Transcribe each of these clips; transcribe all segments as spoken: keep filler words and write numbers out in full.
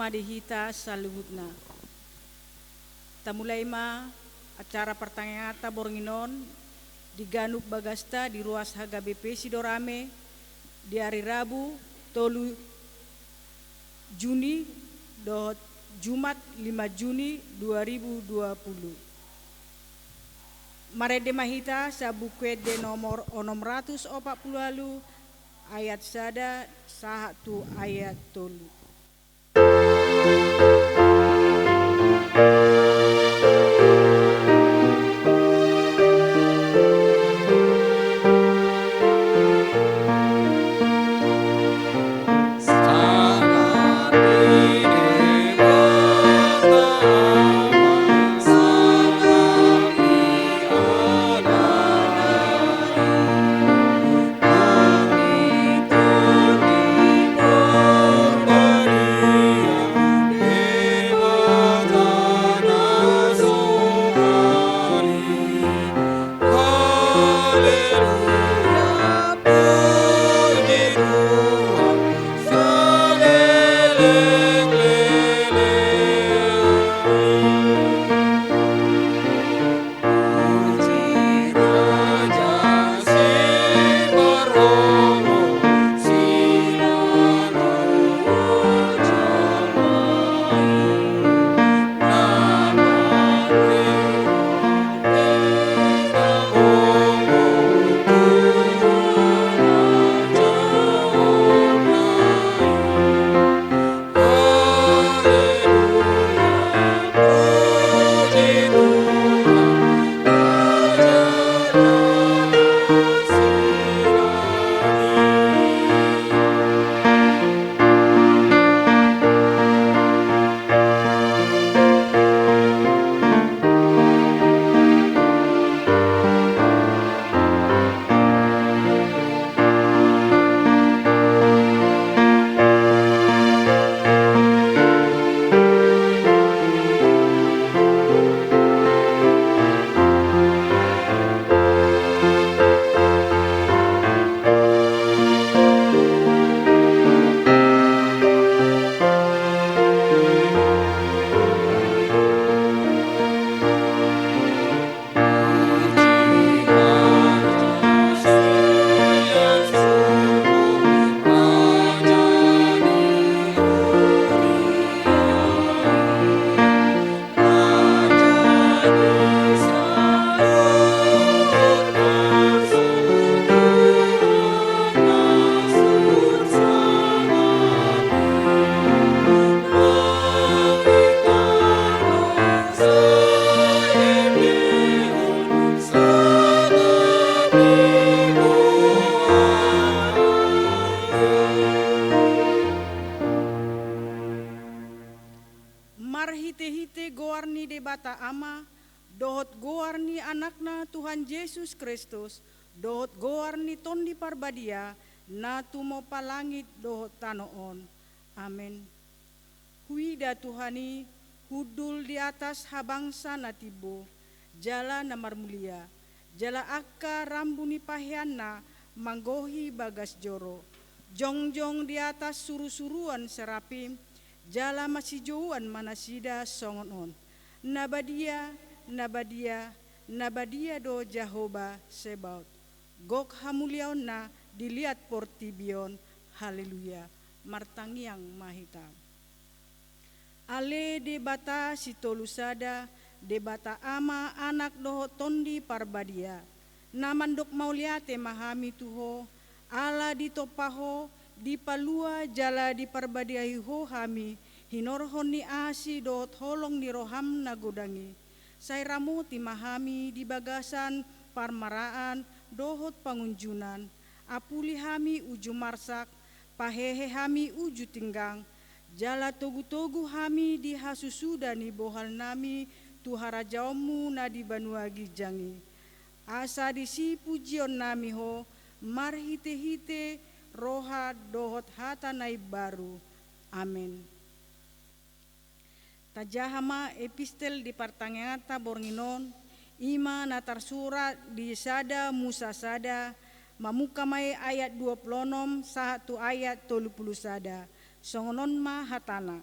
Di hita saluhutna. Tamulai ma acara partangianganta borngin on di ganup bagasta di ruas H K B P Sidorame di ari Rabu tolu Juni dohot Jumat lima Juni dua ribu dua puluh. Marende ma hita sian Buku Ende nomor onom ratus opat puluh ualu, ayat sada sahat tu ayat tolu. Marhitehite goar ni Debata Ama, dohot goar ni Anakna Tuhan Jesus Kristus, dohot goar ni Tondi Parbadia, na tumompa langit dohot tano on. Amen. Huida Tuhan i hundul di atas habangsa na timbo, jala na marmulia, jala angka rambu ni paheanna manggohi bagas joro, jongjong di atas surusuruan serapim, jala masijouan ma nasida songon on: Na badia, na badia, na badia do Jahowa Sebaot. Gok hamuliaonna di liat portibi on. Haleluya. Martangiang ma hita. Ale Debata sitolu sada, Debata Ama, Anak dohot Tondi Parbadia, na mandok mauliate ma hami tu Ho, ala ditompa Ho, dipalua jala diparbadiai Ho hami, hinorhon ni asi dohot holong ni roham na godang i. Sai ramoti ma hami di bagasan parmaraan dohot pangunjunan, apuli hami uju marsak, pahehe hami uju tinggang, jala togutogu hami di hasusuda ni bohalnami tu harajaonmu na di banua ginjang i. Asa disi pujionnami Ho marhitehite roha dohot hata na imbaru. Amen. Tajaha ma epistel di partangianganta borngin on, i ma na tarsurat di sada Musa sada, mamungka ma i ayat dua pulu onom sahat tu ayat tolu pulu sada. Songon on ma hatana: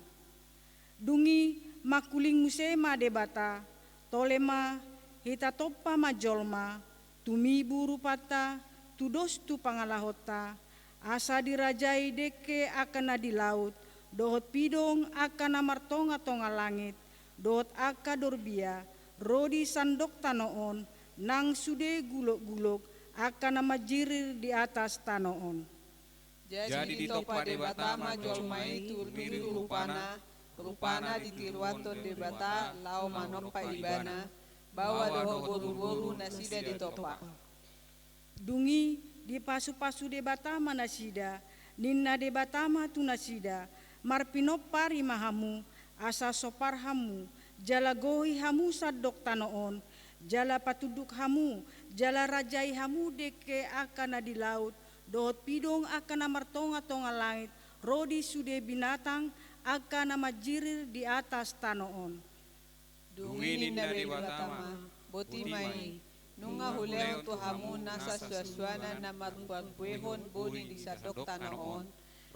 Dung i mangkuling muse ma Debata, tole ma, hita tompa ma jolma, tumibu rupanta, tudos tu pangalahonta, asa dirajai dengke angka na di laut, dohot pidong angka na martonga-tonga langit, dohot angka dorbia, ro di sandok tano on, nang sude gulok-gulok angka na manjirir di atas tano on. Jadi ditompa Debata ma jolma i tu miru rupana, rupana ditiruanhon Debata laho manompa ibana, baoa dohot boru-boru nasida ditompa. Dung i dipasu-pasu Debata ma nasida, ninna Debata ma tu nasida, marpinompari ma hamu, asa sompar hamu, jala gohi hamu sandok tano on, jala patunduk hamu, jala rajai hamu dengke angka na di laut, dohot pidong angka na martonga-tonga langit, ro di sude binatang angka na manjirir di atas tano on. Dung i ninna Debata ma, boti ma i, nunga hulehon tu hamu nasa suan-suanan na marparbuehon boni di sandok tano on,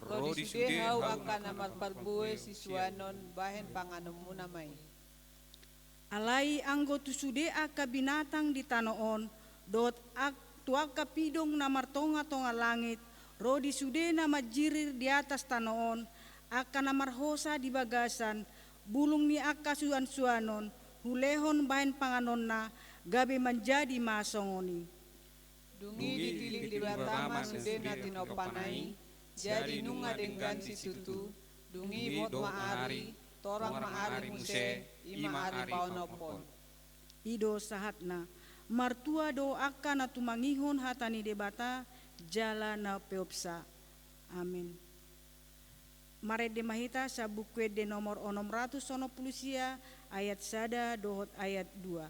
ro di sude hau angka na marparbue sisuanon, bahen panganonmuna ma i. Alai anggo tu sude angka binatang di tano on, dohot ang-, tu angka pidong na martonga-tonga langit, ro di sude na manjirir di atas tano on, angka na marhosa di bagasan, bulung ni angka suan-suanon, hulehon bahen panganonna, gabe manjadi ma songon i. Dung i ditilik Debata ma sude na tinompana i, jadi nunga denggan situtu, dung i bot ma ari, torang ma ari muse, i ma ari paonomhon. I do sahatna, martua do angka na tumangihon hata ni Debata, jala na peopsa. Amen. Marende ma hita sian Buku Ende nomor onom ratus onom pulu sia, ayat sada dohot ayat dua.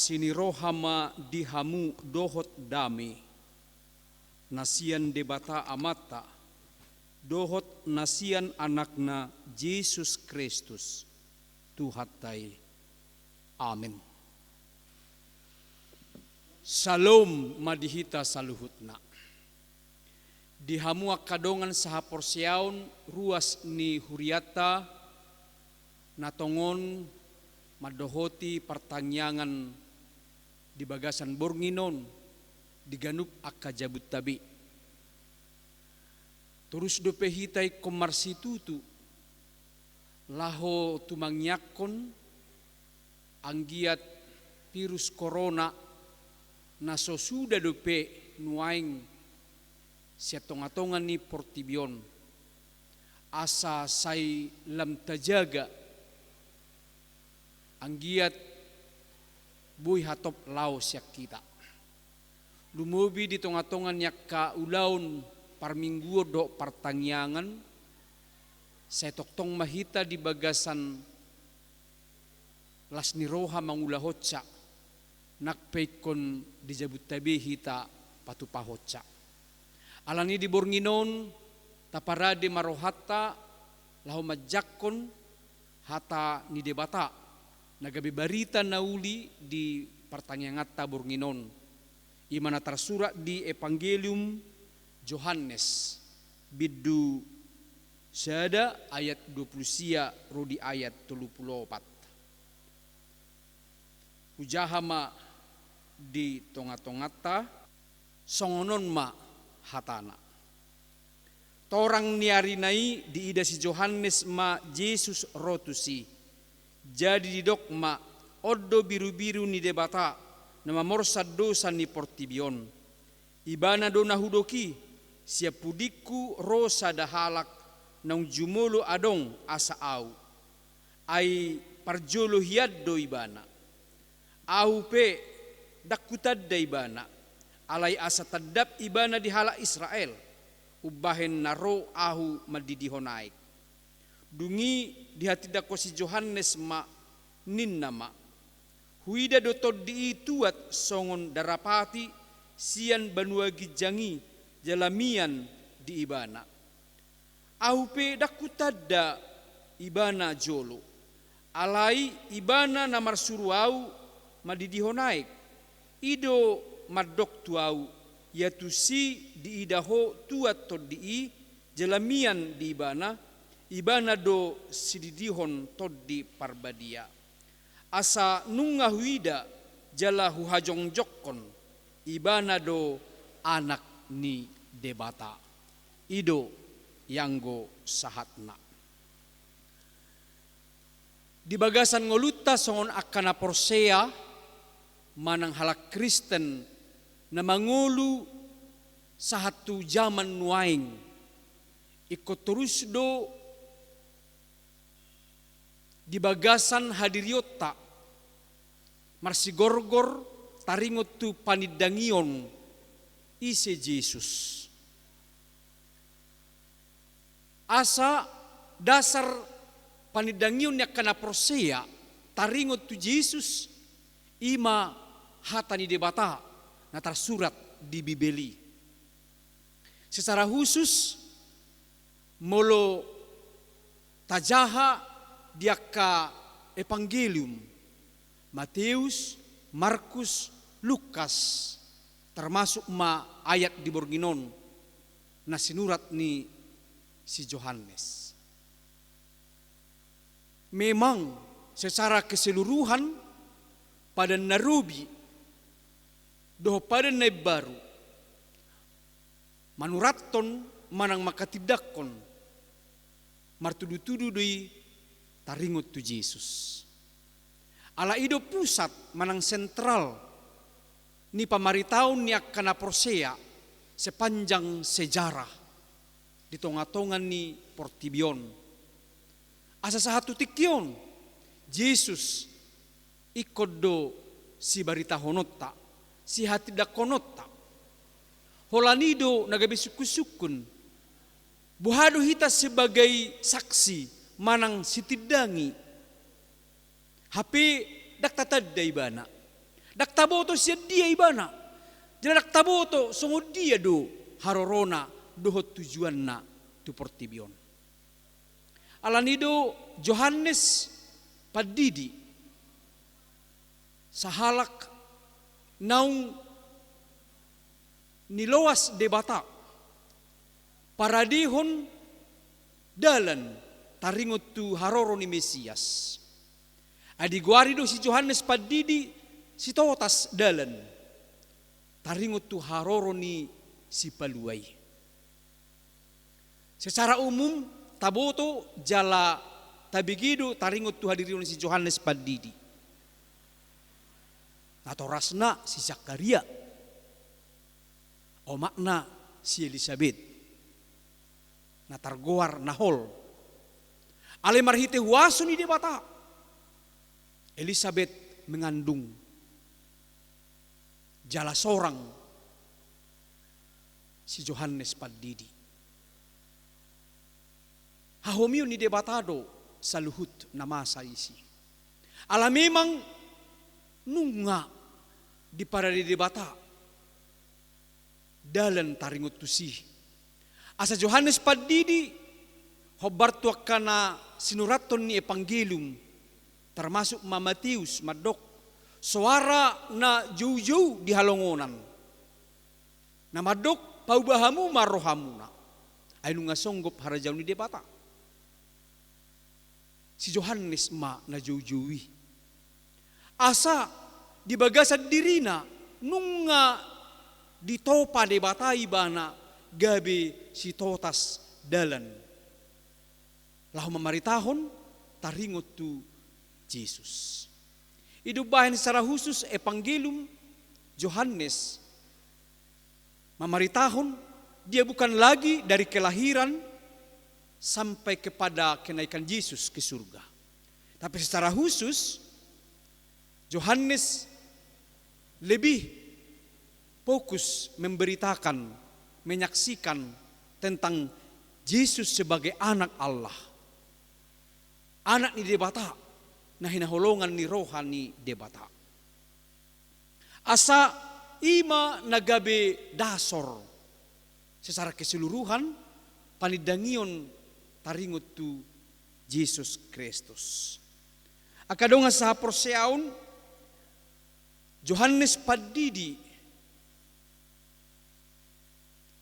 Asi ni roha ma di hamu dohot dame, na sian Debata Amanta, dohot na sian Anakna Jesus Kristus, Tuhanta i. Amen. Syalom ma di hita saluhutna. Di hamu angka dongan sahaporseaon ruas ni hurianta, na tongon mandohoti partangiangan di bagasan borngin on di ganup angka jabunta be. Torus dope hita ingkon marsitutu laho tumangiangkon anggiat virus korona na so suda dope nuaeng sian tongatonga ni portibi on, asa sai lam tajaga anggiat boi hatop laho sian hita. Lumobi di tongatonga ni angka ulaon parmingguon dohot partangiangan, sai tongtong ma hita di bagasan las ni roha mangulahonsa, nang pe ingkon di jabunta be hita patupahonsa. Alani di borngin on taparade ma rohanta laho manjangkon hata ni Debata, na gabe barita na uli di partangianganta borngin on. I ma na tarsurat di Evanggelium Johannes, bindu sada ayat dua pulu sia ro di ayat tolu pulu opat. Hujaha ma di tongatonganta, songon on ma hatana. Torang ni arina i diida si Johannes ma Jesus ro tusi. Jadi didok ma, on do birubiru ni Debata, na mamorsan dosa ni portibi on. Ibana do na hudok i, sian pudingku ro sada halak naung jumolo adong asa ahu. Ai parjolo hian do ibana. Ahu pe ndang hutanda ibana, alai asa tandap ibana di halak Israel, umbahen na ro ahu mandidihon aek. Dung i dihatindangkon si Johannes ma, ninna ma, huida do tondi i tuat songon darapati sian banua ginjang i jala mian di ibana. Ahu pe ndang hutanda ibana jolo, alai ibana na marsuru ahu mandidihon aek, i do mandok tu ahu, ia tusi diida ho tuat tondi i jala mian di ibana, ibana do sididihon Tondi Parbadia. Asa nunga huida jala huhajongjongkon, ibana do Anak ni Debata. I do ianggo sahatna. Di bagasan ngolunta songon angka na porsea manang halak Kristen na mangolu sahat tu jaman nuaeng, ingkon torus do di bagasan hadirionta marsigorgor taringot tu panindangion ise Jesus. Asa dasar panindangion ni angka na porsea taringot tu Jesus, i ma hata ni Debata na tarsurat di Bibel i. Secara khusus, molo tajaha di angka Evanggelium, Mateus, Markus, Lukas, termasuk ma ayat di borngin on na sinurat ni si Johannes. Memang secara keseluruhan, Padan na Robi dohot Padan na Imbaru manurathon manang mangkatindangkon martudutudu do i taringot tu Jesus. Ala i do pusat manang sentral ni pamaritaon ni angka na porsea sepanjang sejarah di tongatonga ni portibi on. Asa sahat tu tingki on, Jesus ingkon do sibaritahononta, sihatindangkononta. Holan i do na gabe sungkunsungkun, boha do hita sebagai saksi manang sitindangi. Hape ndang tatanda ibana, Ndang taboto sian dia ibana. Jala ndang taboto songon dia do harorona dohot tujuanna tu portibi on. Alani do Johannes Pandidi, sahalak naung niloas Debata, paradehon dalan taringot tu haroro ni Mesias. Ai digoari do si Johannes Pandidi sitotas dalan taringot tu haroro ni Sipalua i. Secara umum, taboto jala tabege do taringot tu hadiriononna si Johannes Pandidi. Natorasna si Sakaria, omakna si Elisabet, na targoar Nahor. Alai marhite huaso ni Debata, Elisabet mengandung jala sorang si Johannes Pandidi. Hahomion ni Debata do saluhut na masa disi. Ala memang nunga diparade Debata dalan taringot tusi. Asa Johannes Pandidi, hombar tu angka na sinurathon ni Evangelium, termasuk ma Mateus, mandok soara na joujou di halongonan, na mandok, "Pauba hamu ma rohamuna, ai nunga songgop harajaon ni Debata." Si Johannes ma na joujou i. Asa di bagasan dirina nunga ditopa Debata ibana gabe sitotas dalan laho mamaritahon taringot tu Jesus. I do umbahen secara khusus Evangelium Johannes mamaritahon, dia bukan lagi dari kelahiran sampai kepada kenaikan Yesus ke surga. Tapi secara khusus, Johannes lebih fokus memberitakan, menyaksikan tentang Yesus sebagai Anak Allah, Anak ni Debata, na hinaholongan ni roha ni Debata. Asa i ma na gabe dasor secara keseluruhan panindangion taringot tu Jesus Kristus. Angka dongan sahaporseaon, Johannes Pandidi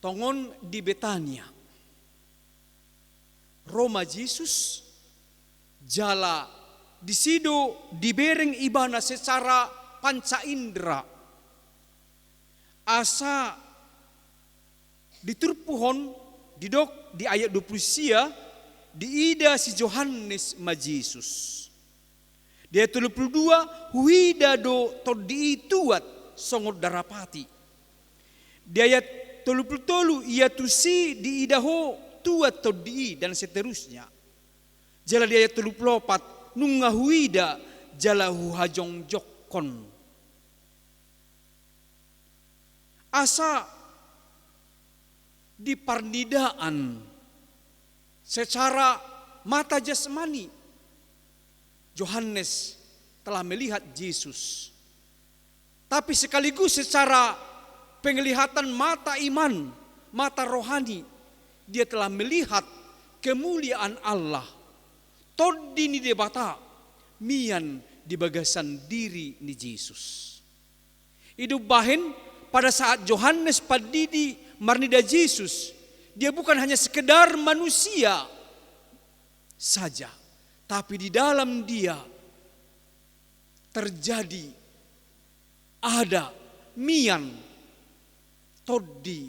tongon di Betania. Ro ma Jesus, jala disi do dibereng ibana secara panca indera. Asa di turpuk on didok di ayat dua puluh sia, diida si Johannes ma Jesus. Di ayat tolu puluh dua, huida do tondi i tuat songon darapati. Di ayat tolu puluh tolu, ia tusi diida ho tuat tondi i, dan seterusnya. Jala di ayat tolu puluh opat, nunga huida jala huhajongjonghon. Asa di parnidaan secara mata jasmani, Johannes telah melihat Jesus. Tapi sekaligus secara penglihatan mata iman, mata rohani, dia telah melihat kemuliaan Allah, tondi ni Debata, mian di bagasan diri ni Jesus. I do umbahen pada saat Johannes Pandidi marnida Jesus, dia bukan hanya sekedar manusia saja, tapi di dalam dia terjadi, ada, mian tondi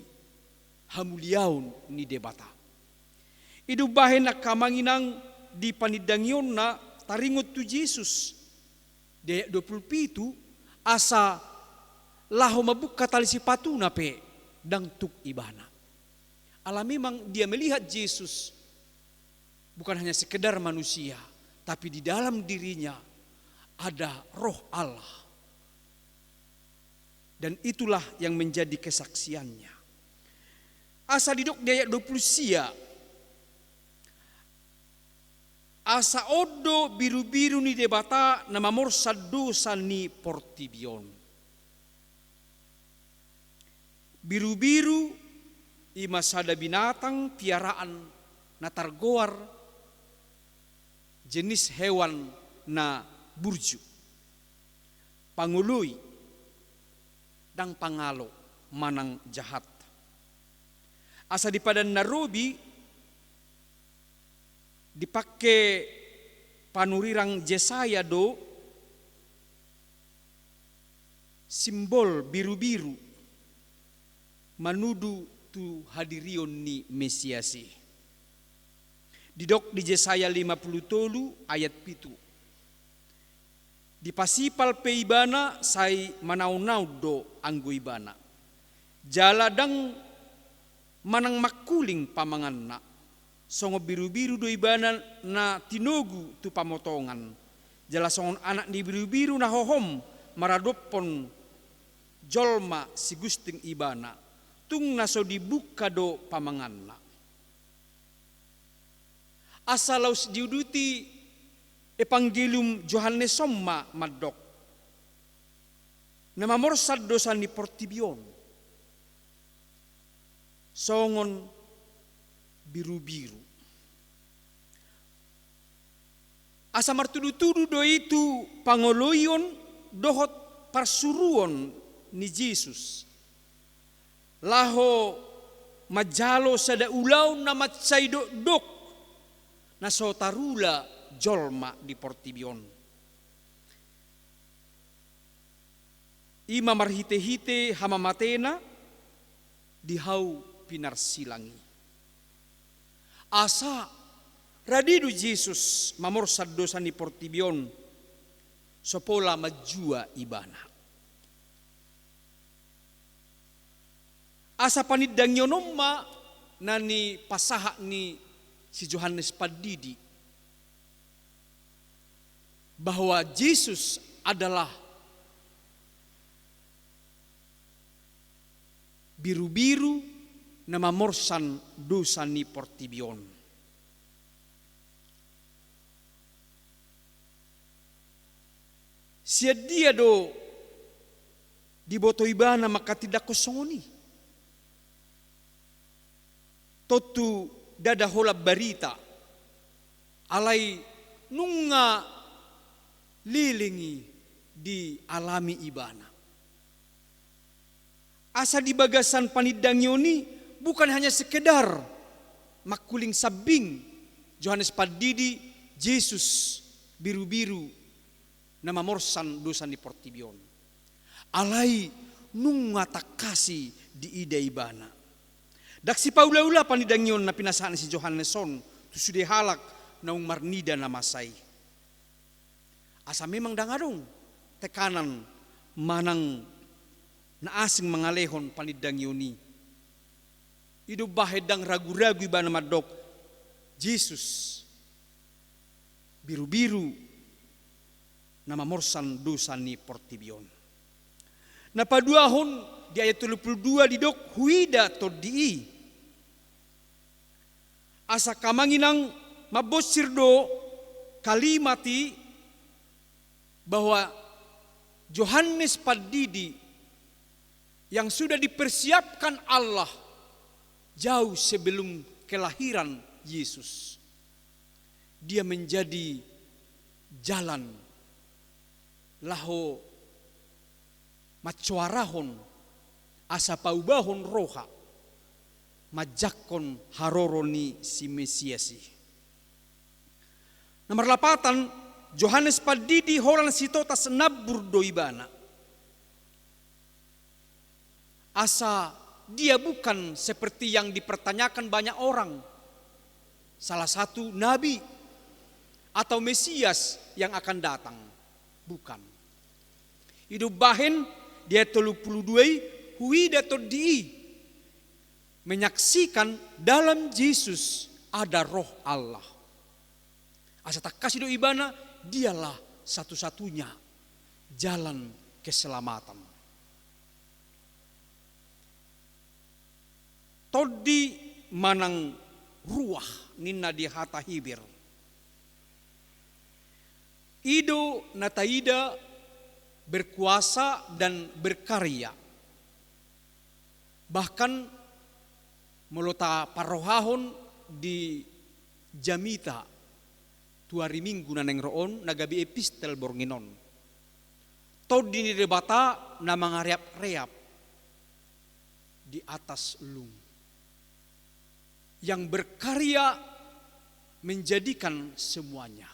hamuliaon ni Debata. I do umbahen angka amang inang di panindangionna taringot tu Jesus. Di ayat dua puluh pitu, asa laho mambuka tali sipatuna pe ndang tuk ibana. Ala memang dia melihat Jesus bukan hanya sekedar manusia, tapi di dalam dirinya ada Roh Allah. Dan itulah yang menjadi kesaksiannya. Asa didok di ayat dua puluh sia, asa on do birubiru ni Debata na mamorsan dosa ni portibi on. Birubiru i ma sada binatang piaraan na targoar jenis hewan na burju, pangoloi, ndang pangalo manang jahat. Asa di Padan na Robi dipangke panurirang Jesaya do simbol birubiru manudu tu hadirion ni Mesias i. Didok di Jesaya lima pulu tolu ayat pitu: Dipasipal pe ibana, sai manaunnaun do anggo ibana, jala ndang manang mangkuling pamanganna. Songon birubiru do ibana na tinogu tu pamotongan, jala songon anak ni birubiru na hohom maradophon jolma sigusting ibana, tung na so dibungka do pamanganna. Asa laos diuduti Evangelium Johannes on ma mandok, na mamorsan dosa ni portibi on songon birubiru. Asa martudutudu do i tu pangoloion dohot parsuruon ni Jesus laho manjalo sada ulaon na mansai dokdok na so tarula jolma di portibi on. I ma marhitehite hamamatena di hau pinarsilang i. Asa rade do Jesus mamorsan dosa ni portibi on, so pola manjua ibana. Asa panindangion on ma na nipasahat ni si Johannes Pandidi, bahwa Jesus adalah birubiru na mamorsan dosa ni portibi on. Sian dia do diboto ibana mangkatindangkon songon i? Tontu ndada holan barita, alai nunga leleng i dialami ibana. Asa di bagasan panindangion i bukan hanya sekedar mangkuling sambing Johannes Pandidi Jesus birubiru na mamorsan dosa ni portibi on, alai nunga tangkas i diida ibana. Ndang sipaulaula panindangion na pinasahat ni si Johannes on tu sude halak naung marnida na masa i. Asa memang ndang adong tekanan manang na asing mangalehon panindangion i. I do umbahen ndang raguragu ibana mandok, Jesus birubiru na mamorsan dosa ni portibi on. Na paduahon, di ayat tolu pulu dua didok, huida Tondi i. Asa angka amang inang, mambonsir do kalimat i bahwa Johannes Pandidi yang sudah dipersiapkan Allah jauh sebelum kelahiran Yesus. Dia menjadi jalan laho mansoarahon asa paubahon roha manjangkon haroro ni si Mesias i. Na marlapatan, Johannes Pandidi holan sitotas nambur do ibana. Asa dia bukan seperti yang dipertanyakan banyak orang, salah satu nabi atau Mesias yang akan datang. Bukan. I do umbahen di ayat tolu pulu dua i, huida Tondi i, menyaksikan dalam Yesus ada Roh Allah. Asa tangkas i do ibana, dialah satu-satunya jalan keselamatan. Tondi manang ruah ninna di hata Heber. I do na taida berkuasa dan berkarya. Bahkan molo taparrohahon di jamita tu ari Minggu na naeng ro on, na gabe epistel borngin on, Tondi ni Debata na mangareap-reap di atas lung, yang berkarya menjadikan semuanya.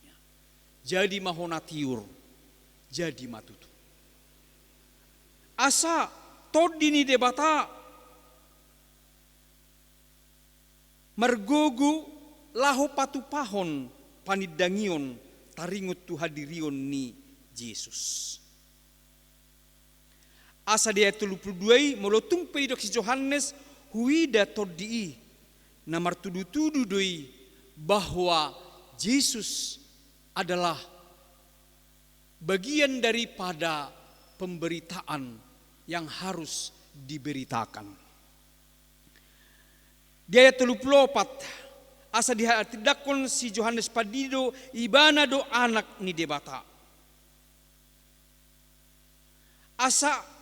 Ya. Jadi ma hona tiur, jadi ma tutu. Asa Tondi ni Debata margogo laho patupahon panindangion taringot tu hadirion ni Jesus. Asa di ayat tolu pulu dua i, molo tung pe didok si Johannes, huida Tondi i, na martudu-tudu do i bahwa Jesus adalah bagian daripada pemberitaan yang harus diberitakan. Di ayat tolu pulu opat, asa dihatindangkon si Johannes Pandidi do, ibana do Anak ni Debata. Asa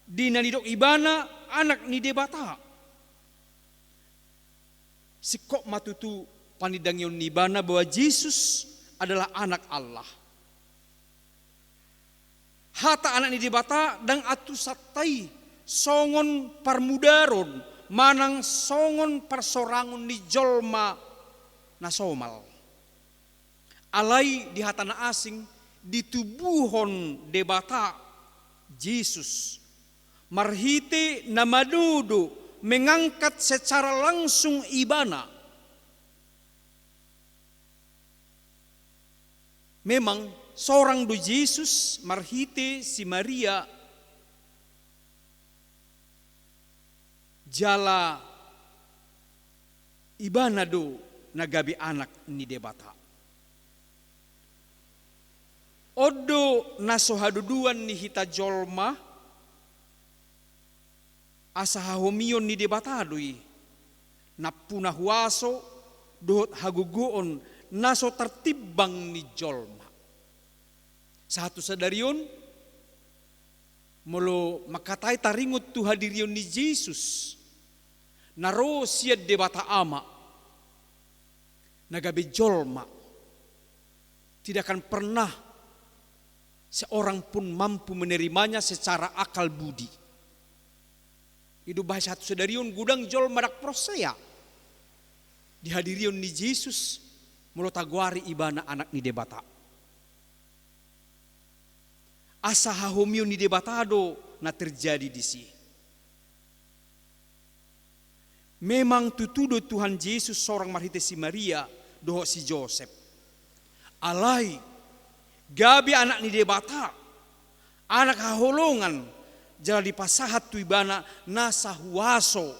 di na nidok ibana Anak ni Debata, singkop ma tutu panindangion ni ibana bahwa Jesus adalah Anak Allah. Hata Anak ni Debata ndang antusanta i songon parmudaron manang songon parsorangon ni jolma na somal. Alai di hata na asing, ditubuhon Debata Jesus marhite na manodo, mengangkat secara langsung ibana. Memang sorang do Jesus marhite si Maria, jala ibana do na gabe Anak ni Debata. On do na so haduduan ni hita jolma, asa hahomion ni Debata do i, nampuna huaso dohot hagogoon na so tartimbang ni jolma. Sahat tu sadari on, molo mangkatai taringot tu hadirion ni Jesus na ro sian Debata Ama, na gabe jolma, tidak akan pernah seorang pun mampu menerimanya secara akal budi. I do umbahen sahat tu sadari on godang jolma ndang porsea di hadirion ni Jesus, molo tagoari ibana Anak ni Debata. Asa hahomion ni Debata do na terjadi disi. Memang tutu do Tuhan Jesus sorang marhite si Maria dohot si Josep. Alai gabe Anak ni Debata, Anak haholongan, jala dipasahat tu ibana nasa huaso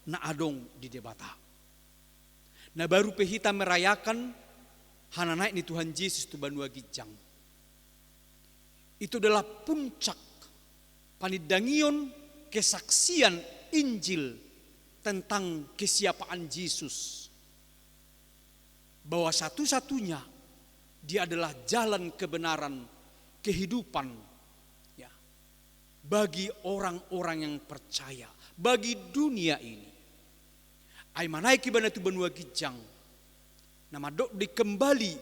na adong di Debata. Na baru pe hita merayakan hananaek ni Tuhan Jesus tu banua ginjang. Itu adalah puncak panindangion kesaksian Injil tentang kesiapaan Jesus, bahwa satu-satunya Dia adalah jalan, kebenaran, kehidupan, ya, bagi orang-orang yang percaya, bagi dunia ini. Ai manaek ibana tu banua ginjang, na mandok do i kembali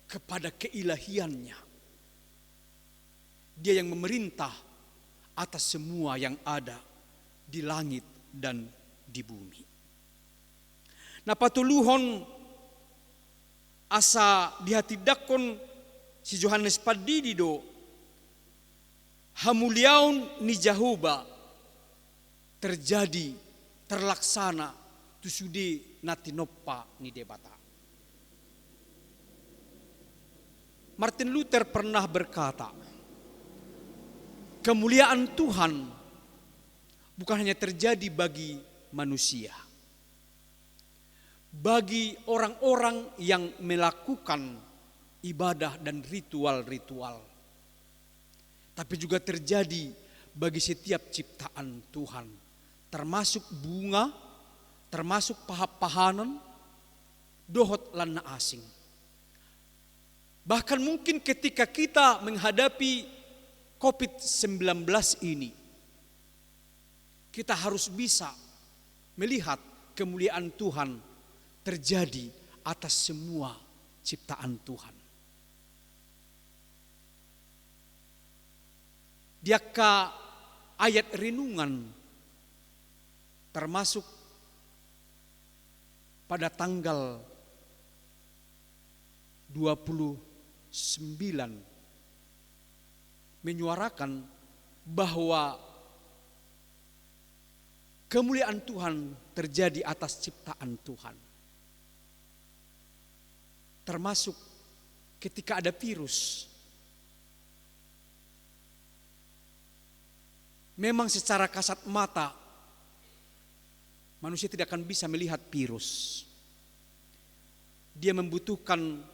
kepada keilahiannya. Dia yang memerintah atas semua yang ada di langit dan di bumi. Na patoluhon, asa dihatindangkon si Johannes Pandidi do, hamuliaon ni Jahowa terjadi, terlaksana tu sude na tinompa ni Debata. Martin Luther pernah berkata, kemuliaan Tuhan bukan hanya terjadi bagi manusia, bagi orang-orang yang melakukan ibadah dan ritual-ritual, tapi juga terjadi bagi setiap ciptaan Tuhan, termasuk bunga, termasuk paha-pahanan, dohot lan na asing. Bahkan mungkin ketika kita menghadapi covid sembilan belas ini, Kita harus bisa melihat kemuliaan Tuhan terjadi atas semua ciptaan Tuhan. Di angka ayat renungan, termasuk pada tanggal dua puluh sembilan, menyuarakan bahwa kemuliaan Tuhan terjadi atas ciptaan Tuhan. Termasuk ketika ada virus. Memang secara kasat mata, manusia tidak akan bisa melihat virus. Dia membutuhkan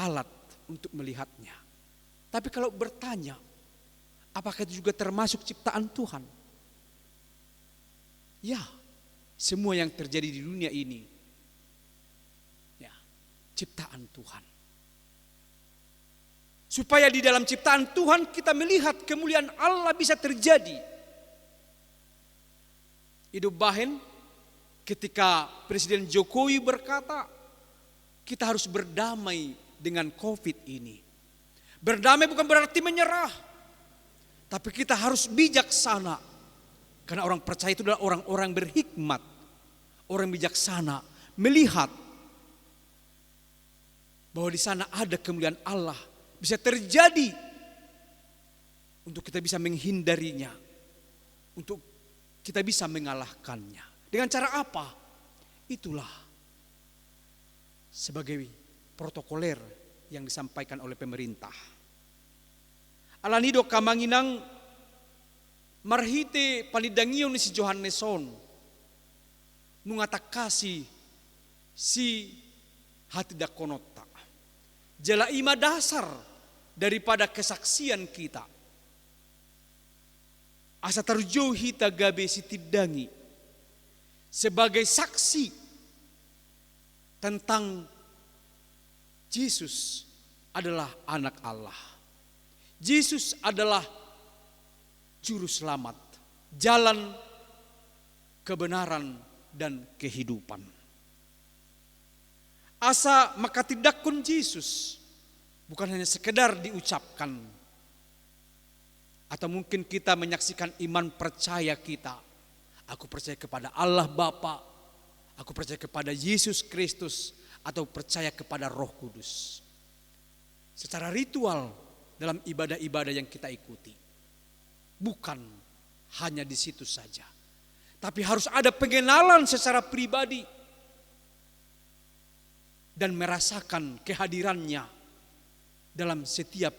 alat untuk melihatnya. Tapi kalau bertanya, apakah itu juga termasuk ciptaan Tuhan? Ya, semua yang terjadi di dunia ini, ya, ciptaan Tuhan. Supaya di dalam ciptaan Tuhan kita melihat kemuliaan Allah bisa terjadi. Ido bahen ketika Presiden Jokowi berkata, kita harus berdamai dengan covid ini. Berdamai bukan berarti menyerah, tapi kita harus bijaksana. Karena orang percaya itu adalah orang-orang berhikmat, orang bijaksana, melihat bahwa di sana ada kemuliaan Allah, bisa terjadi untuk kita bisa menghindarinya, untuk kita bisa mengalahkannya. Dengan cara apa? Itulah sebagai protokoler yang disampaikan oleh pemerintah. Alani i do, amang inang, marhite panindangion ni si Johannes on, nunga tangkas i sihatindangkononta. Jala i ma dasar daripada kesaksian kita. Asa tarjou hita gabe sitindangi sebagai saksi tentang Jesus adalah Anak Allah. Jesus adalah Juru Selamat, jalan, kebenaran, dan kehidupan. Asa manghatindanghon Jesus bukan hanya sekedar diucapkan, atau mungkin kita menyaksikan iman percaya kita, aku percaya kepada Allah Bapa, aku percaya kepada Yesus Kristus, atau percaya kepada Roh Kudus. Secara ritual dalam ibadah-ibadah yang kita ikuti. Bukan hanya di situ saja. Tapi harus ada pengenalan secara pribadi dan merasakan kehadirannya dalam setiap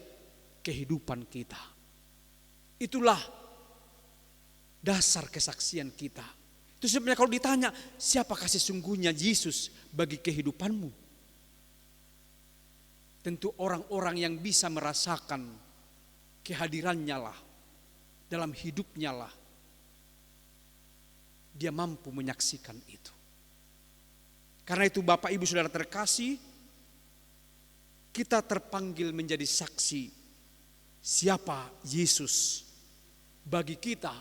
kehidupan kita. Itulah dasar kesaksian kita. Itu sebabnya kalau ditanya, siapakah sesungguhnya Yesus bagi kehidupanmu? Tentu orang-orang yang bisa merasakan kehadirannya lah dalam hidupnya lah, dia mampu menyaksikan itu. Karena itu, Bapak, Ibu, Saudara terkasih, kita terpanggil menjadi saksi siapa Yesus bagi kita,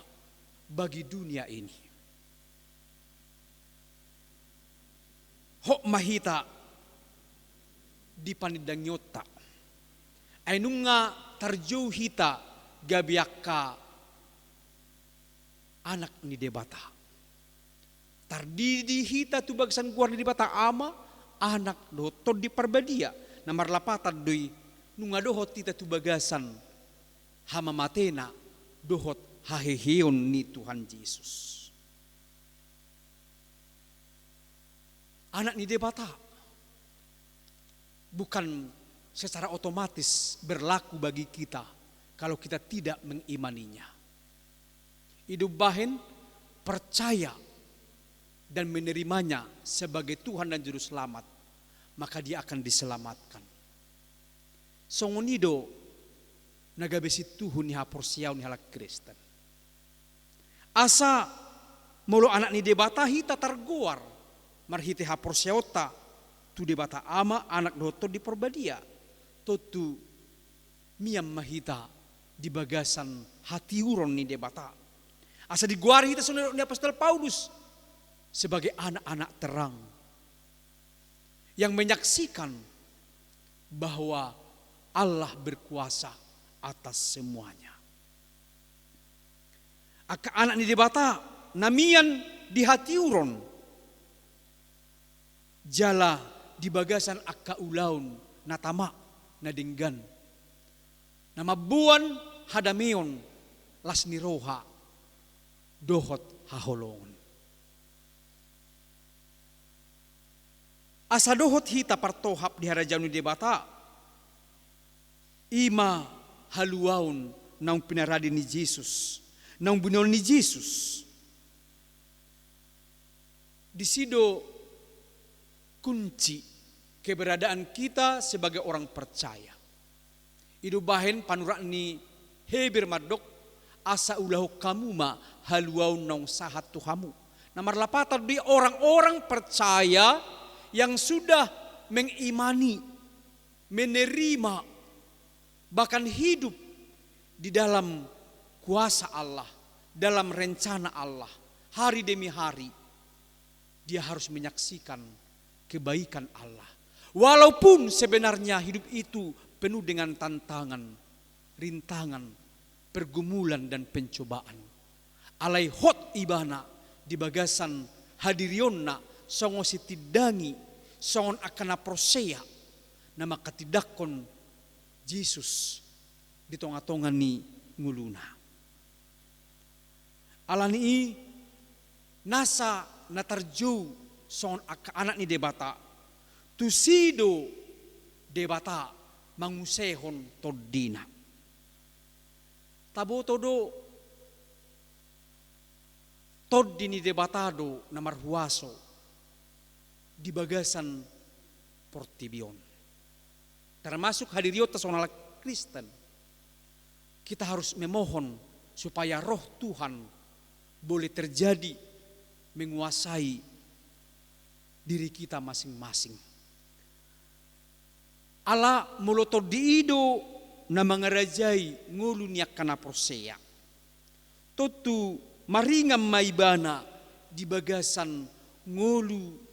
bagi dunia ini. Hot ma hita di panindangionta. Ai nunga tarjou hita gabe angka anak ni Debata. Tardidi hita tu bagasan goar ni Debata Ama, Anak, dohot Tondi Parbadia. Na marlapatan do i, nunga dohot hita tu bagasan hamamatena dohot haheheon ni Tuhan Jesus. Anak ni Debata bukan secara otomatis berlaku bagi kita kalau kita tidak mengimaninya. Ido bahen percaya dan menerimanya sebagai Tuhan dan Juru Selamat, maka dia akan diselamatkan. Songon i do na gabe sintuhu ni haporseaon ni halak Kristen. Asa molo anak ni Debata hita targoar marhite haporseaonta tu Debata Ama, Anak dohot Tondi Parbadia, tontu mian ma hita di bagasan hatiuron ni Debata. Asa digoari hita songon ni apostel Paulus sebagai anak-anak terang yang menyaksikan bahwa Allah berkuasa atas semuanya. Angka anak ni Debata na mian di hatiuron jala di bagasan angka ulaon na tama, na denggan, na mamboan hadameon, las ni roha dohot haholongon. Asa dohot hita partohap di harajaon ni Debata, i ma haluaon naung pinarade ni Jesus, naung binoan ni Jesus. Disi do kunci keberadaan kita sebagai orang percaya. I do bahen panurat ni Heber mandok, asa ulahon hamu ma haluaon naung sahat tu hamu. Na marlapatan do i orang-orang percaya yang sudah mengimani, menerima, bahkan hidup di dalam kuasa Allah, dalam rencana Allah, hari demi hari dia harus menyaksikan kebaikan Allah. Walaupun sebenarnya hidup itu penuh dengan tantangan, rintangan, pergumulan, dan pencobaan. Alai hot ibana di bagasan hadirionna songon sitindangi, songon angka na porsea, na manghatindanghon Jesus di tonga-tonga ni ngoluna. Alani i, nasa na tarjou songon angka anak ni Debata, tusi do Debata mangusehon tondina. Taboto do, Tondi ni Debata do na marhuaso di bagasan portibi on. Termasuk hadirionta songon halak Kristen, kita harus memohon supaya Roh Tuhan boleh terjadi, menguasai diri kita masing-masing. Ala molo Tondi i do na mangarajai ngolu ni angka na porsea, tontu maringan ma ibana di bagasan ngolu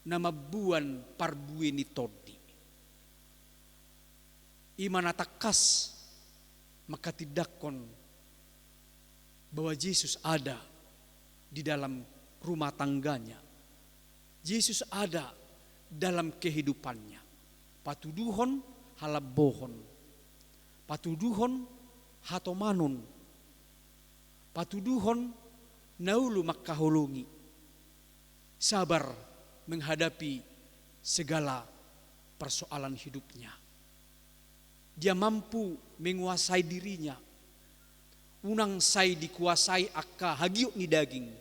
na mamboan parbue ni Tondi. I ma na tangkas manghatindanghon bahwa Jesus ada di dalam rumah tangganya. Jesus ada dalam kehidupannya. Patuduhon halambohon, patuduhon hatomanon, patuduhon na olo mangkaholongi, sabar menghadapi segala persoalan hidupnya. Dia mampu menguasai dirinya. Unang sai dikuasai angka hagiot ni daging,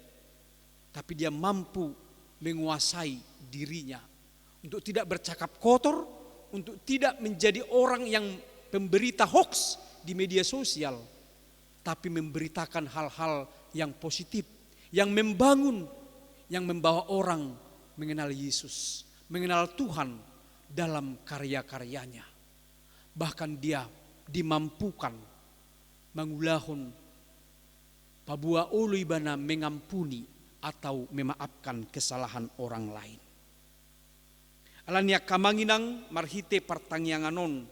tapi dia mampu menguasai dirinya untuk tidak bercakap kotor, untuk tidak menjadi orang yang pemberita hoax di media sosial, tapi memberitakan hal-hal yang positif, yang membangun, yang membawa orang mengenal Yesus, mengenal Tuhan dalam karya-karyanya. Bahkan dia dimampukan mangulahon paboa olo ibana mengampuni atau memaafkan kesalahan orang lain. Alani i angka amang inang, marhite partangiangan on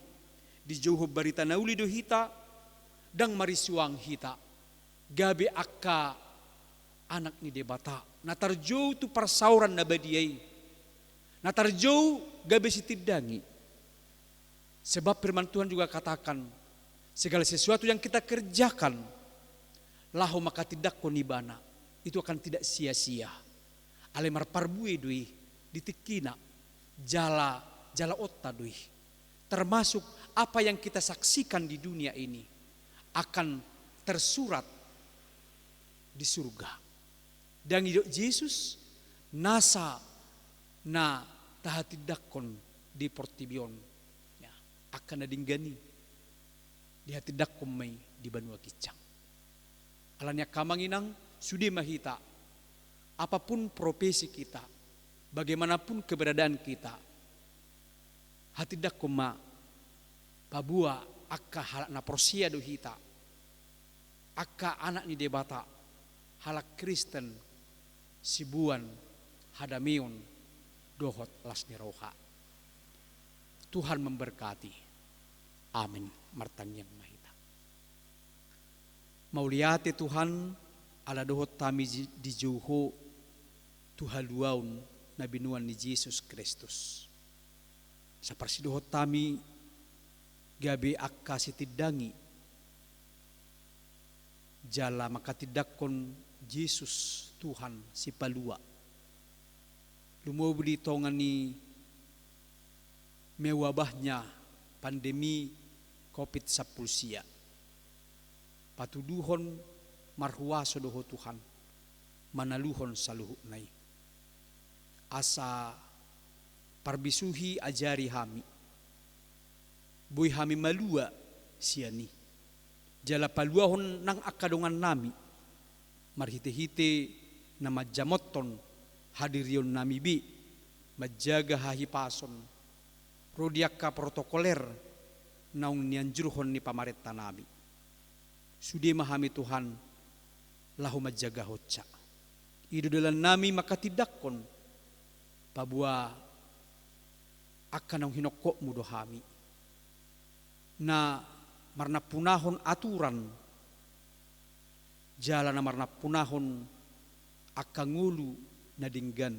dijouhon barita na uli do hita, ndang marisuang hita gabe angka anak ni Debata na tarjou tu parsaoran na badia i, na tarjou gabe sitindangi. Sebab firman Tuhan juga katakan, segala sesuatu yang kita kerjakan laho manghatindanghon ibana, itu akan tidak sia-sia. Alai marparbue do i di tingkina, jala, jalaonta do i. Termasuk apa yang kita saksikan di dunia ini akan tersurat di surga. Ndang didok Jesus nasa na tahatindanghon di portibi on. Ya, angka na denggan i dihatindanghon ma i di banua ginjang. Alani i angka amang inang, sude ma hita, apapun profesi kita, bagaimanapun keberadaan kita, hatindanghon ma paboa angka halak na porsea do hita. angka anak ni Debata, halak Kristen, siboan hadameon dohot las ni roha. Tuhan memberkati. Amin. Martangiang ma hita. Mauliate Tuhan, ala dohot hami ji-, dijou Ho tu haluaon na binoan ni Jesus Kristus. Saparsidohot hami gabe angka sitindangi jala mangkatindangkon Jesus Tuhan Sipalua. Lumobi di tonga ni mewabahnya pandemi covid sampulu sia. Patuduhon marhuaso do Ho Tuhan, manaluhon saluhutna i. Asa parbisuhi ajari hami. Boi hami malua sian i. Jala paluahon nang angka dongannami. Marhite-hite na manjamothon hadirionnami be. Manjaga hahipason. Ro di angka protokoler naung nianjurhon ni pamarentanami. Sude ma hami Tuhan, laho manjagahonsa. I do dalannami mangkatindangkon, paboa angka naung hinongkopmu do hami. Na marnampunahon aturan, jala na marnampunahon angka ngolu na denggan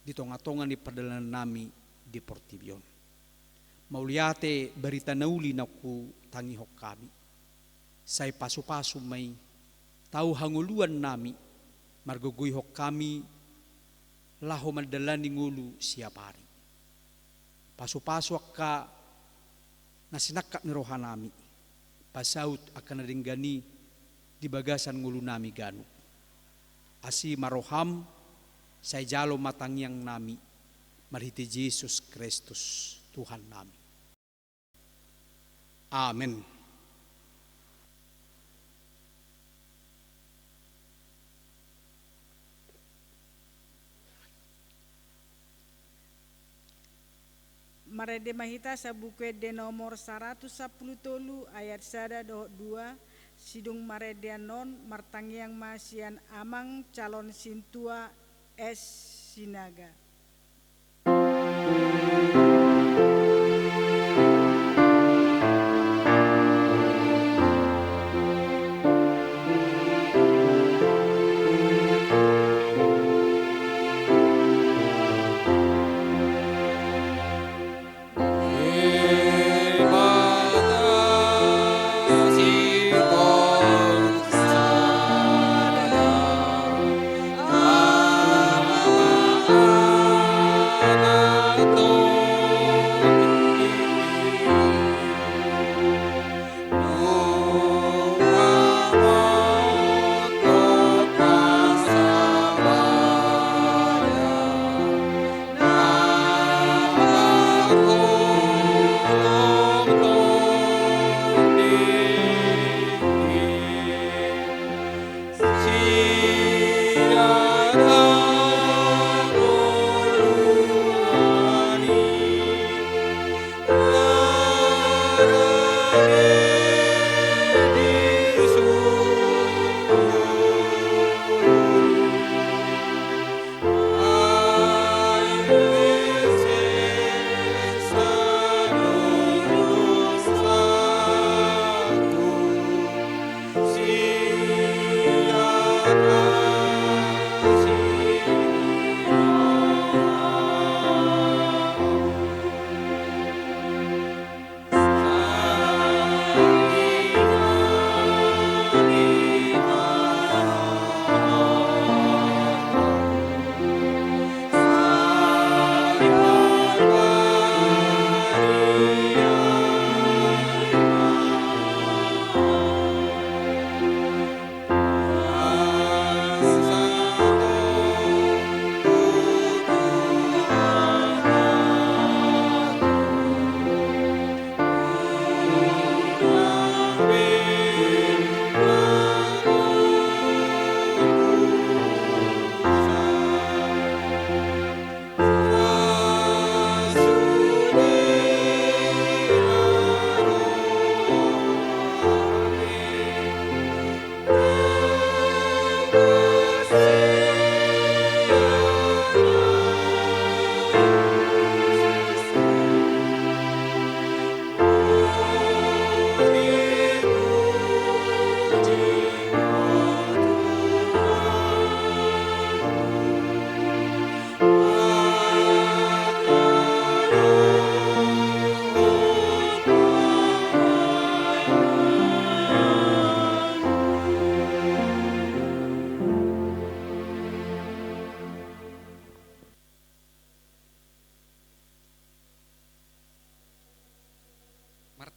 di tonga-tonga ni pardalanannami di portibi on. Mauliate barita na uli naung hutangihon hami. Sai pasu-pasu ma i, tau hangoluannami, margogoihon hami, laho mandalani ngolu siapari. Pasu-pasu angka na sinangkap ni rohanami, pasaut angka na denggan i di bagasan ngolunami ganup. Asi ma roham, sai jalo ma tangiangnami, marhite Jesus Kristus Tuhannami. Amen. Marende ma hita Sabuku Ende nomor saratus sampulu tolu ayat sada dohot dua, sidung marende annon martangiang ma sian Amang Calon Sintua S Sinaga.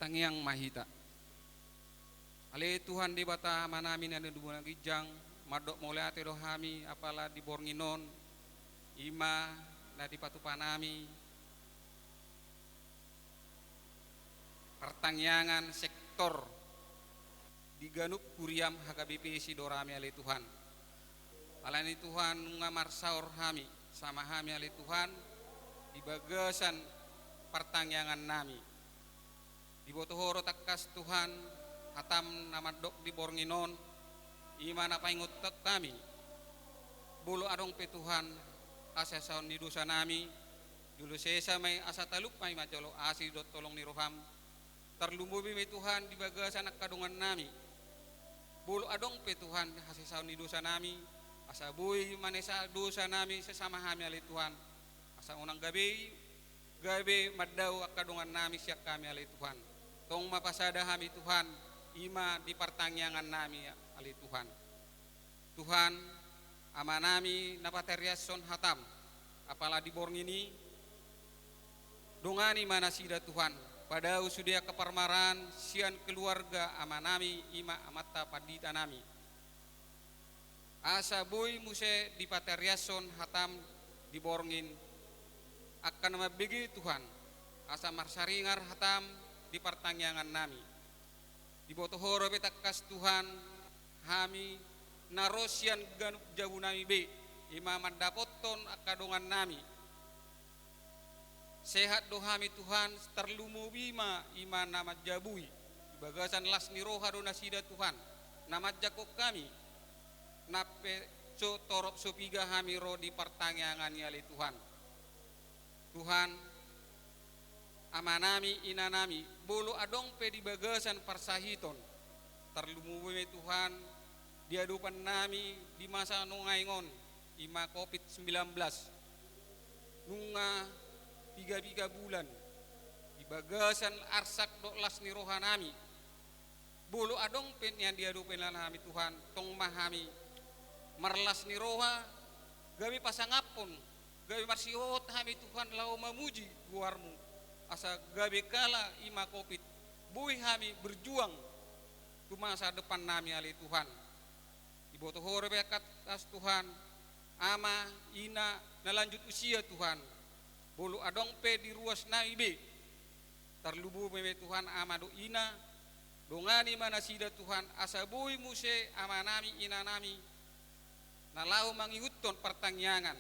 Martangiang ma hita. Ale Tuhan Debata Amanami na di banua ginjang, mandok mauliate do hami apala di borngin on, i ma na dipatupa nami partangiangan sektor di ganup huriaM H K B P Sidorami ale Tuhan. Alani Tuhan nunga marsaor hami, sama hami ale Tuhan, di bagasan partangiangan nami. Diboto Ho do tangkas Tuhan, hataM na mandok di borngin on, i ma na paingothon hami. Molo adong pe Tuhan, hasesaon ni dosa nami, jolo sesa ma i asa talup hami manjalo asi dohot holong ni rohaM. Tarlumobi ma i Tuhan di bagasan angka dongan nami. Molo adong pe Tuhan hasesaon ni dosa nami, asa boi manesa dosa nami sesama hami ale Tuhan. Asa unang gabe i, gabe mandao angka dongan nami sian hami ale Tuhan. Tong ma pasada hami Tuhan, i ma di partangiangan nami ale Tuhan. Tuhan, Amanami na patariashon hataM, apala di borngin i, dongani ma nasida Tuhan, padao sude angka parmaraan sian keluarga amanami i ma amanta pandita nami. Asa boi muse dipatariashon hataM di borngin angka na mambege Tuhan, asa marsaringar hataM di partangiangan nami. Diboto Ho dope tangkas Tuhan, hami na ro sian ganup jabu nami be, i ma mandapothon angka dongan nami. Sehat do hami Tuhan, tarlumobi ma i ma na manjabui. Di bagasan las ni roha do nasida Tuhan, na manjangkon hami, nang pe so torop so piga hami ro di partangiangan i ale Tuhan. Tuhan, amanami, inanami, molo adong pe di bagasan parsahiton, tarlumobi ma i Tuhan, di adopan nami di masa nuaeng on, i ma covid sembilan belas, nunga piga-piga bulan, di bagasan arsak dohot las ni roha nami, molo adong pe nian di adopan nami Tuhan, tong ma hami marlas ni roha, gabe pasangaphon, gabe marsihohot hami Tuhan laho mamuji goarMu, asa gabe kala i ma covid, boi hami berjuang tu masa depan nami ale Tuhan. Diboto Ho dope tangkas Tuhan, ama, ina, na lanjut usia Tuhan, molo adong pe di ruas nami be, tarlumobi ma i Tuhan ama dohot ina, dongani ma nasida Tuhan, asa boi muse amanami, inanami, na laho mangihuthon partangiangan.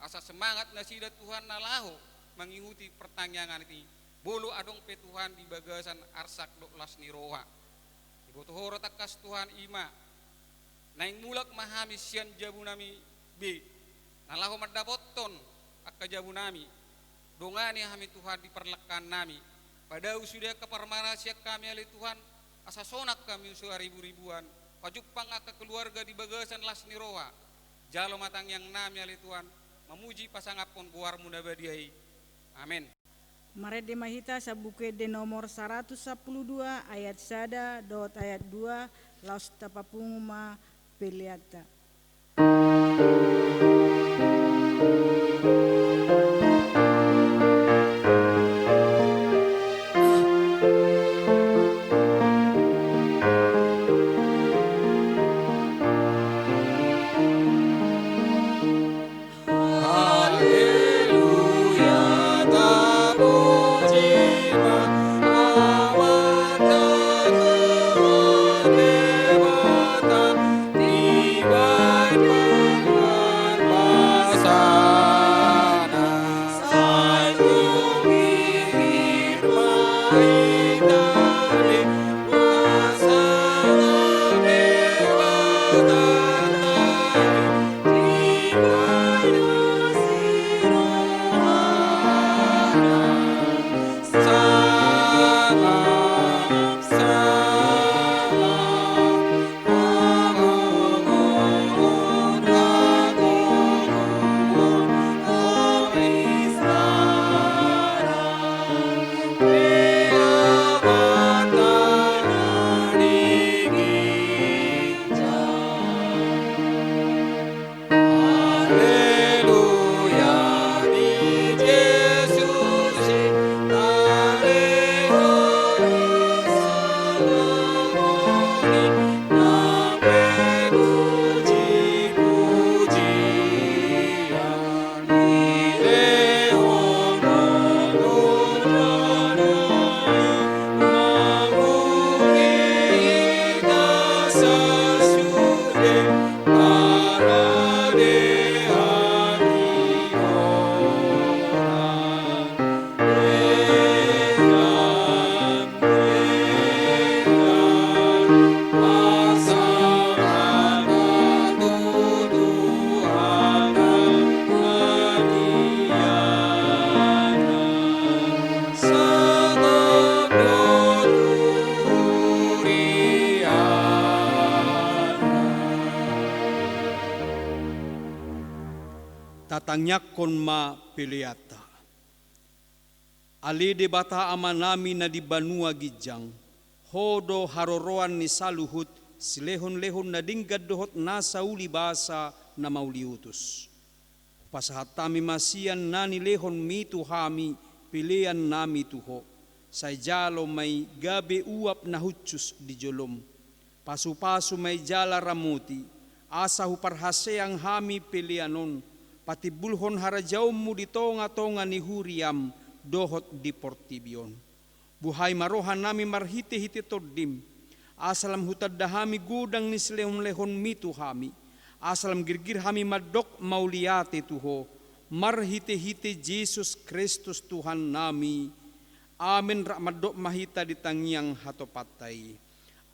Asa semangat nasida Tuhan na laho mangihuti partangiangan i, molo adong pe Tuhan di bagasan arsak dohot las ni roha. Diboto Ho do tangkas Tuhan i ma, naeng mulak ma hami sian jabu nami be, na laho mandapothon angka jabu nami. Dongani hami Tuhan di parlangkaan nami. Padao sude angka parmaraan sian hami ale Tuhan, asa sonang hami so haribu-ribuan, pajumpang angka keluarga di bagasan las ni roha. Jalo ma tangiang nami ale Tuhan, mamuji pasangaphon goarMu na badia i. Amen. Marende ma hita sian Buku Ende nomor saratus sampulu dua ayat sada dohot ayat dua, laos tapapungu ma peleanta. Tatangiangkon ma peleanta. Ale Debata Amanami na di banua ginjang, Ho do haroroan ni saluhut silehonlehon na denggan dohot nasa uli basa na mauliutus. Hupasahat hami ma sian na nilehonMi tu hami peleannami tu Ho, sai jalo ma i gabe uap na hushus di joloM. Pasupasu ma i jala ramoti, asa huparhaseang hami pelean on, patimbulhon harajaonMu di tongatonga ni huriaM dohot di portibi on. Buhai ma rohanami marhitehite TondiM, asa lam hutanda hami godang ni silehonlehonMi tu hami, asa lam girgir hami mandok mauliate tu Ho, marhitehite Jesus Kristus Tuhannami. Amen. Rap mandok ma hita di tangiang hatopanta i.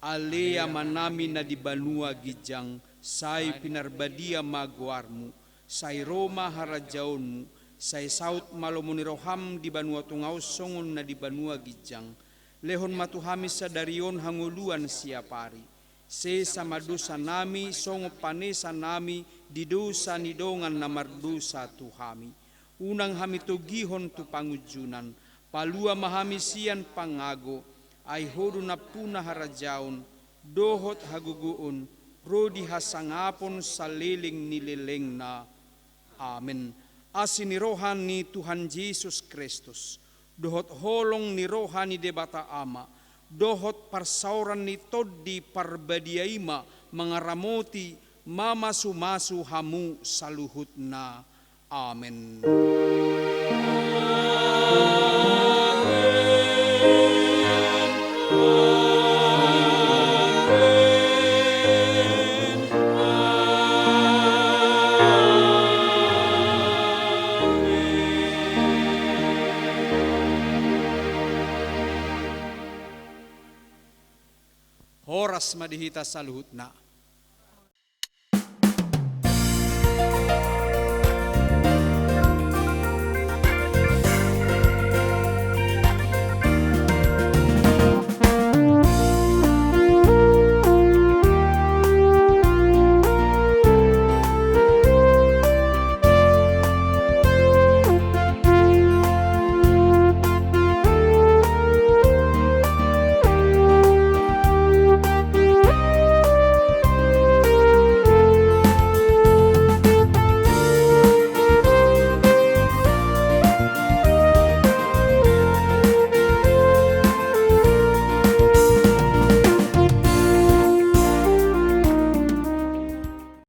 Ale Amanami na di banua ginjang, sai pinarbadia ma goarMu, sai ro ma harajaonMu, sai saut ma lomo ni rohaM di banua tonga on songon na di banua ginjang. Lehon ma tu hami sadari on hangoluan siapari. Sesa ma dosanami songon panesanami di dosa ni dongan na mardosa tu hami. Unang hami togihon tu pangunjunan, palua ma hami sian pangago, ai Ho do nampuna harajaon, dohot hagogoon, ro di hasangapon saleleng ni lelengna. Amen. Asi ni roha ni Tuhan Jesus Kristus, dohot holong ni roha ni Debata Ama, dohot parsaoran ni Tondi Parbadia i ma mangaramoti, mamasumasu hamu saluhutna. Amen. Horas ma di hita saluhutna.